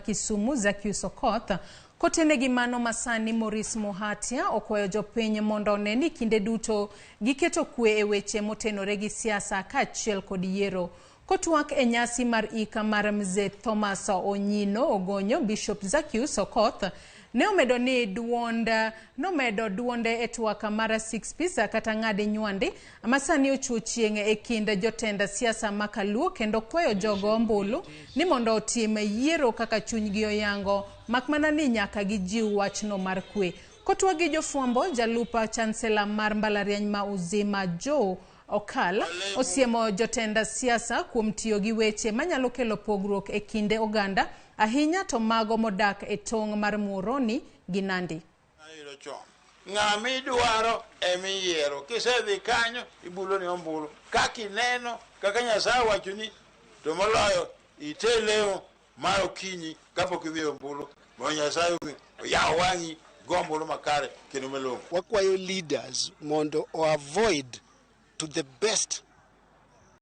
Kisumu Zaccheaus Okoth kotene gi mano masani Maurice Muhatia okwayo jopiny mondo one ni kinde duto giketo kwe e weche motenore gi siasa kaachiel kod yiero. Kotwak e nyasi mar ika mar Mzee Thomas Onyino Ogonyo, Bishop Zaccheaus Okoth ne omedo ni duond nomedo duonde e twak mar Six Piece kata ng'adi nywandi ma sani ochuo chieng' e kind jotend siasa ma Kaluo kendo kwayo jogo ombulu ni mondo otim yiero kaka chunygi oyango mak mana ni nyaka gijiw wachno mar kwe. Kotwak gi jofwambo, jalup chansela mar mbalariany ma Uzima Joe Okal osiemo jotend siasa kuom tiyo gi weche manyalo kelo pogruok e kinde oganda ahinya to mago modak e tong' mar Muhoroni gi Nandi. Ayudo chon. Ng'ama idwaro emiyiero. Kisedhi kanyo, ibulo ni ombulu. Kaka ineno, kaka Nyasaye owachoni, to moloyo ite lemo mar okinyi kapok idhi e ombulu mondo Nyasaye oyaw wang'i go ombulu makare kendo malong'o. Wakwayo leaders mondo o avoid to the best